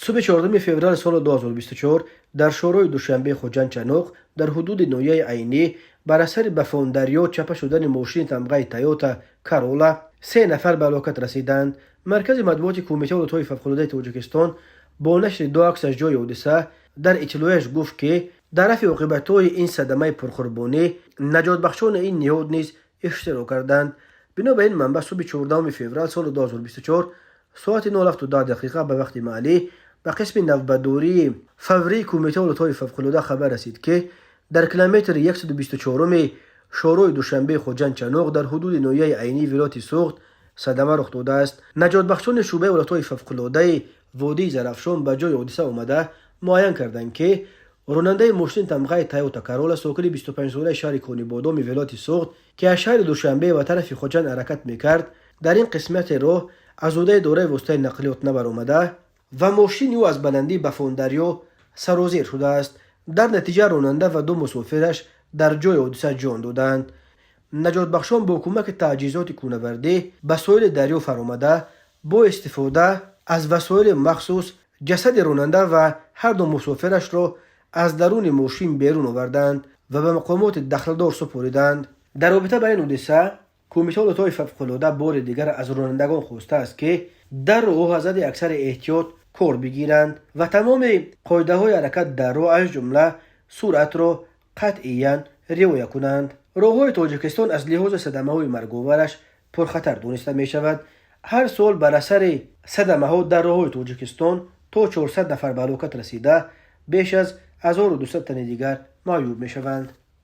Субҳи 4 феврали соли 2024 дар шоҳроҳи Душанбе Хуҷанд Чаноқ дар ҳудуди ноҳияи Айнӣ бар асари ба фондарё чапа шудани мошини тамғаи Тойота Карола се нафар ба ҳалокат расиданд. Маркази матбуоти Кумитаи ҳолатҳои фавқулодаи Тоҷикистон бо нашри ду акс аз ҷои ҳодиса дар иттилояш гуфт, ки дар рафъи оқибатҳои ин садамаи пурқурбонӣ наҷотбахшони ин ниҳод низ иштирок карданд. Бино ба ин манбаъ, субҳи 14 феврал соли 2024 соати 07:10 дақиқа ба вақти маҳаллӣ ба қисми навбатдории фаврии Кумитаи ҳолатҳои фавқулода хабар расид, ки дар километри 124-уми шоҳроҳи Душанбе Хуҷанд Чаноқ дар ҳудуди ноҳияи Айнии вилояти Суғд садама рух додааст. Наҷотбахшони шӯъбаи ҳолатҳои фавқулодаи водии Зарафшон ба ҷои ҳодиса омада муайян карданд, ки ронандаи мошини тамғаи Тойота Карола, сокини 25-солаи шаҳри Конибодоми вилояти Суғд, ки аз шаҳри Душанбе ба тарафи Хуҷанд ҳаракат мекард, дар ин қисмати роҳ аз ӯҳдаи дораи воситаи нақлиёт набаромада ва мошини ӯ аз баландӣ ба фондарё сарозер шудааст. Дар натиҷа ронанда ва ду мусофираш дар ҷои ҳодиса ҷон доданд. Наҷотбахшон бо кӯмаки таҷҳизоти кӯнавардӣ ба соҳили дарё фаромада, бо истифода аз васоили махсус ҷасади ронанда ва ҳарду мусофирашро аз даруни мошин берун оварданд ва ба мақомоти дахлдор супориданд. Дар робита ба ин ҳодиса Кумитаи ҳолатҳои фавқулода бори дигар аз ронандагон хостааст, ки дар роҳ аз ҳадди аксари эҳтиёт кор бигиранд ва тамоми қоидаҳои ҳаракат дар роҳ, аз ҷумла суръатро, қатъиян риоя кунанд. Роҳҳои Тоҷикистон аз лиҳози садамаҳои марговараш пурхатар дониста мешавад. Ҳар сол бар асари садамаҳо дар роҳҳои Тоҷикистон то 400 нафар ба ҳалокат расида, беш аз 1200 тани дигар маъюб мешаванд.